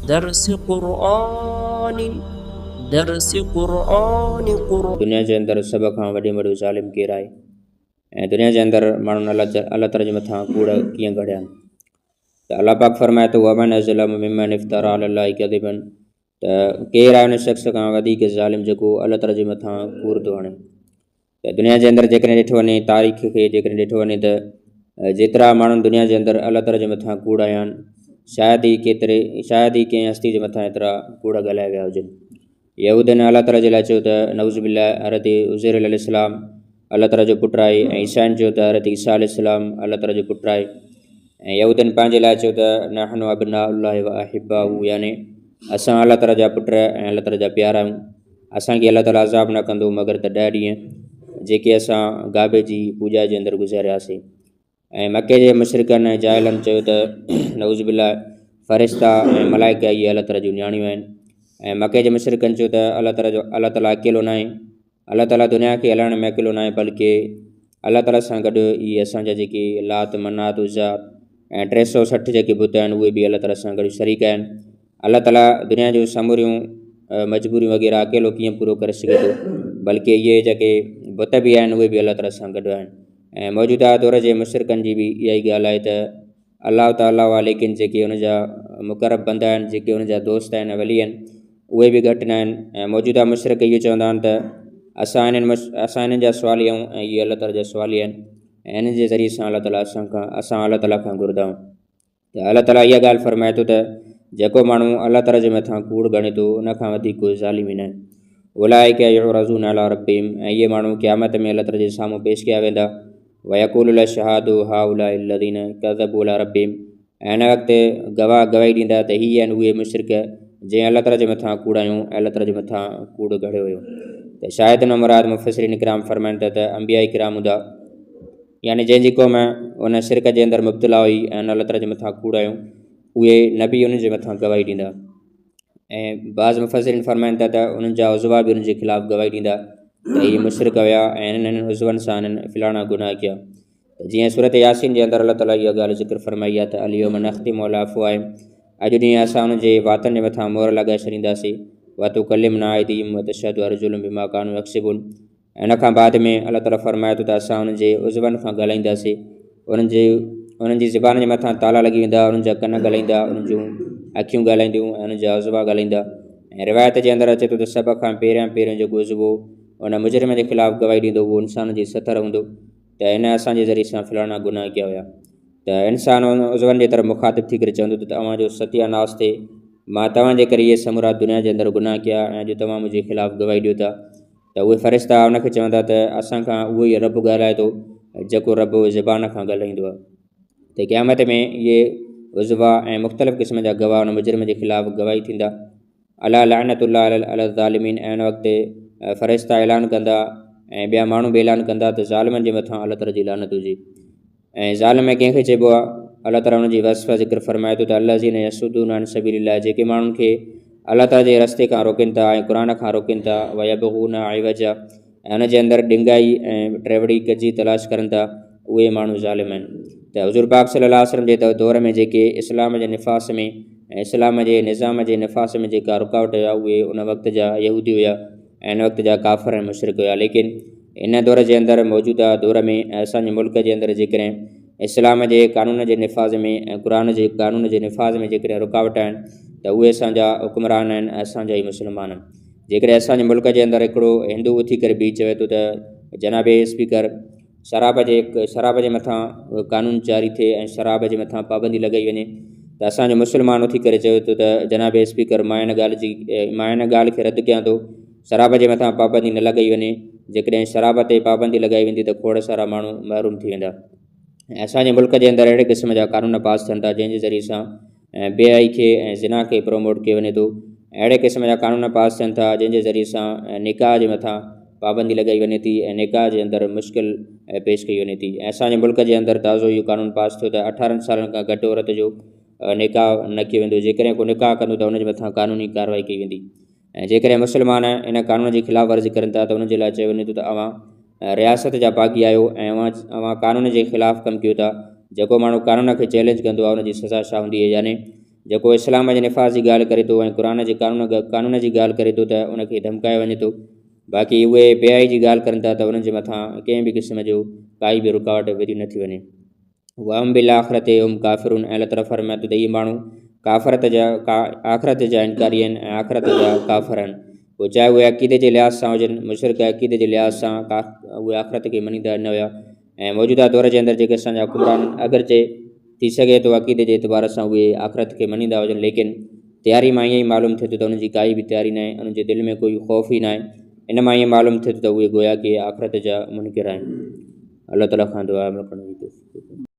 درس قرآن درس قرآن قرآن. دنيا جي اندر سڀ کان وڏي ۾ وڏو ظالم ڪير آهي ۽ دنيا جي اندر ماڻهن الله تعالي جي مٿان ڪوڙ ڪيئن گهڙيا آهن ته الله پاڪ فرمائي ٿو ومن اظلم ممن افترا علي الله ڪذبا ته ڪير آهي ان شخص کان وڌيڪ ظالم جيڪو الله تعالي جي مٿان ڪوڙ ٿو هڻي. ته دنيا جي اندر جيڪڏهن ڏٺو وڃي تاريخ کي جيڪڏهن ڏٺو وڃي ته جيترا ماڻهن دنيا جي اندر الله تعاليٰ جي مٿان ڪوڙ هنيا آهن شايد ئي ڪيتري شايد ئي ڪنهن هستي جي مٿان ايترا ڪوڙ ڳالهايا ويا هجن. يهودين الله تعاليٰ جي لاء چيو ته نعوذ بالله حضرت عزير عليه السلام الله تعاليٰ جو پٽ آهي ۽ عيسائين چيو ته حضرت عيسيٰ عليه السلام الله تعاليٰ جو پٽ آهي ۽ يهودين پنهنجي لاء چيو ته نحن ابناء الله واحباؤه يعني اسان الله تعاليٰ جا پٽ ۽ الله تعاليٰ جا پيارا آهيون. اسان کي الله تعاليٰ عذاب نه ڪندو مگر ته 10 ڏينهن جيڪي اسان گابي جي پوڄا جي اندر گذارياسين. ۽ مڪي جي مشرڪن ۽ جاهلن چيو ته نعوذ بالله فرشتا ۽ ملائڪ اهي الله تعاليٰ جون نياڻيون آهن. ۽ مڪي جي مشرڪن چيو ته الله تعاليٰ جو الله تعاليٰ اڪيلو ناهي، الله تعاليٰ دنيا کي هلائڻ ۾ اڪيلو ناهي بلڪه الله تعاليٰ سان گڏ اهي اسان جا جيڪي لات، منات، عزيٰ ۽ 360 جيڪي بت آهن اهي به الله تعاليٰ سان گڏ شريڪ آهن. الله تعاليٰ دنيا جون سموريون مجبوريون وغيره اڪيلو ڪيئن پورو ڪري سگهي ٿو بلڪه اهي جيڪي بت به آهن اهي به الله تعاليٰ سان گڏ آهن ۽ موجوده دور جي مشرڪن جي به اها ئي ڳالهه آهي ته الله تعاليٰ آهي ليڪن جيڪي ان جا مقرب بندا آهن جيڪي ان جا دوست آهن ولي آهن اهي به گهٽ نه آهن ۽ موجوده مشرڪ اهو چوندا آهن ته اسان انهن اسان انهن جا سوالي آهيون ۽ اهي الله تعاليٰ جا سوالي آهن ۽ انهن جي ذريعي سان الله تعاليٰ اسان کان اسان الله تعاليٰ کان گهرندا آهيون. ته الله تعاليٰ اها ڳالهه فرمائي ٿو ته جيڪو ماڻهو الله تعاليٰ جي مٿان ڪوڙ ڳڻي ٿو ان کان وڌيڪ ڪوئي ظالم ئي ناهي. اولئک يعرضون علي ربهم ۽ اهي ماڻهو قيامت ۾ الله تعاليٰ جي سامهون پيش ڪيا ويندا. ويقول الاشهاد هؤلاء الذين ڪذبوا علي ربهم ۽ ان وقت گواهه گواهي ڏيندا ته هي آهن اهي مشرڪ جنهن الله تعاليٰ جي مٿان ڪوڙ هنيو ۽ الله تعاليٰ جي مٿان ڪوڙ گهڙيو هيو. ته شاهد مان مراد مفسرين ڪرام فرمائن ٿا ته انبياء ڪرام هوندا. يعني جنهن جي قوم ان شرڪ جي اندر مبتلا هئي ۽ ان الله تعاليٰ جي مٿان ڪوڙ هنيو اهي نبي انهن جي مٿان گواهي ڏيندا ۽ بعض مفسرين فرمائن ٿا ته انهن جا عضوا به انهن جي خلاف گواهي ڏيندا ته اهي مشرڪ هيا ۽ انهن انهن عضون سان انهن فلاڻا گناهه ڪيا. جيئن سورت ياسين جي اندر الله تعاليٰ اها ڳالهه ذڪر فرمائي آهي ته اليوم نختم علي افواههم اڄ ڏينهن اسان انهن جي واتن جي مٿان مهر لڳائي ڇڏينداسين وتڪلمنا ايديهم وتشهد ارجلهم بما ڪانوا يڪسبون ۽ ان کان بعد ۾ الله تعاليٰ فرمائي ٿو ته اسان انهن جي عضون کان ڳالهائينداسين، انهن جي انهن جي زبان جي مٿان تالا لڳي ويندا، انهن جا ڪن ڳالهائيندا، انهن جون اکيون ڳالهائينديون ۽ انهن جا عضوا ڳالهائيندا. ۽ روايت جي اندر اچي ٿو ته سڀ کان پهريان پهريون جيڪو عضوو ان مجرم جي خلاف گواهي ڏيندو اهو انسان جي ستر هوندو ته هن اسان جي ذريعي سان فلاڻا گناهه ڪيا هيا ته انسان ان عضون جي طرف مخاطب ٿي ڪري چوندو ته اوهان جو ستيا ناس ٿئي مان توهان جي ڪري اهي سمورا دنيا جي اندر گناهه ڪيا ۽ اڄ توهان منهنجي خلاف گواهي ڏيو ٿا. ته اهي فرشتا ان کي چوندا ته اسان کان اهو ئي رب ڳالهائي ٿو جيڪو رب زبان کان ڳالهائيندو آهي ته قيامت ۾ اهي عضوا ۽ مختلف قسم جا گواهه ان مجرم جي خلاف گواهي ٿيندا. الا لعنت الله علي الظالمين ۽ ان وقت فرشتا اعلان ڪندا ۽ ٻيا ماڻهو به اعلان ڪندا ته ظالمن جي مٿان الله تعالي جي لعنت هجي. ۽ ظالم ڪنهن کي چئبو آهي؟ الله تعاليٰ ان جي وصف ذڪر فرمائي ٿو ته الذين يصدون عن سبيل الله جيڪي ماڻهن کي الله تعاليٰ جي رستي کان روڪين ٿا ۽ قرآن کان روڪين ٿا ويبغون عوجا ۽ ان جي اندر ڏنگائي ۽ ٽيوڙي ڪجي تلاش ڪرن ٿا اهي ماڻهو ظالم آهن ته حضور پاڪ صلي الله عليه وسلم جي دور ۾ جيڪي اسلام جي نفاس ۾ ۽ اسلام جي نظام جي نفاس ۾ جيڪا رڪاوٽ هيا اهي ان وقت جا يهودي هيا ۽ ان وقت جا ڪافر ۽ مشرڪ هيا ليڪن ان دور جي اندر موجوده دور ۾ ۽ اسان جي ملڪ جي اندر جيڪڏهن اسلام جي قانون جي نفاذ ۾ ۽ قرآن جي قانون جي نفاذ ۾ جيڪڏهن رڪاوٽ آهن ته اهي اسان جا حڪمران آهن ۽ اسان جا ئي مسلمان آهن جيڪڏهن اسان جي ملڪ جي اندر هڪڙو هندو اٿي ڪري بيهي چوي ٿو ته جناب اسپيڪر شراب جي شراب جي مٿان قانون جاري ٿئي ۽ شراب جي مٿان پابندي لڳائي وڃي ته اسان جو مسلمان اٿي ڪري چوي ٿو ته جناب اسپيڪر مان ان ڳالهه جي مان ان ڳالهه کي رد ڪيان ٿو شراب جي مٿان پابندي نه لڳائي وڃي جيڪڏهن شراب تي پابندي لڳائي ويندي ته کوڙ سارا ماڻهو محروم ٿي ويندا ۽ اسان جي ملڪ جي اندر اهڙي قسم جا قانون پاس ٿين ٿا جنهن جي ذريعي سان ۽ بي حيائي کي ۽ زنا کي پروموٽ ڪيو وڃي ٿو ۽ اهڙي قسم جا قانون پاس ٿين ٿا جنهن جي ذريعي سان نڪاح جي مٿان پابندي لڳائي وڃي ٿي ۽ نڪاح جي اندر مشڪل پيش ڪئي وڃي ٿي ۽ اسان جي ملڪ جي اندر تازو اهو قانون پاس ٿيو ته 18 سالن کان گهٽ عورت جو نڪاح نه ڪيو ويندو جيڪڏهن ڪو نڪاح ڪندو ته ان جي مٿان قانوني ڪارروائي ڪئي ويندي ۽ جيڪڏهن مسلمان ان قانون جي خلاف ورزي ڪرن ٿا ته انهن جي لاء چيو وڃي ٿو ته اوهان رياست جا باغي آهيو ۽ اوهان اوهان قانون جي خلاف ڪم ڪيو ٿا. جيڪو ماڻهو قانون کي چئلينج ڪندو آهي ان جي سزا ڇا هوندي آهي يعني جيڪو اسلام جي نفاذ جي ڳالهه ڪري ٿو ۽ قرآن جي قانون قانون جي ڳالهه ڪري ٿو ته ان کي ڌمڪايو وڃي ٿو. باقي اهي بيحيائي جي ڳالهه ڪرن ٿا ته انهن جي مٿان ڪنهن به قسم جو ڪائي به رڪاوٽ وڌي نٿي وڃي. وهم بالآخرة هم ڪافرون ۽ الله تعاليٰ فرمائي ٿو ته اهي ماڻهو ڪافرت جا آخرت جا انڪاري آهن ۽ آخرت جا ڪافر آهن. پوء چاهي اهي عقيدي جي لحاظ سان هجن، مشرڪ عقيدي جي لحاظ سان اهي آخرت کي مڃيندا نه هيا ۽ موجوده دور جي اندر جيڪي اسان جا حڪمران آهن اگرچه ٿي سگهي ٿو عقيدي جي اعتبار سان اهي آخرت کي مڃيندا هجن ليڪن تياري مان ائين ئي معلوم ٿئي ٿو ته انهن جي ڪائي به تياري ناهي انهن جي دل ۾ ڪوئي خوف ئي ناهي ان مان ائين معلوم ٿئي ٿو ته اهي گويا ڪي آخرت جا منڪر آهن الله تعالي کان دعا عمل ڪرڻ جي توفيق.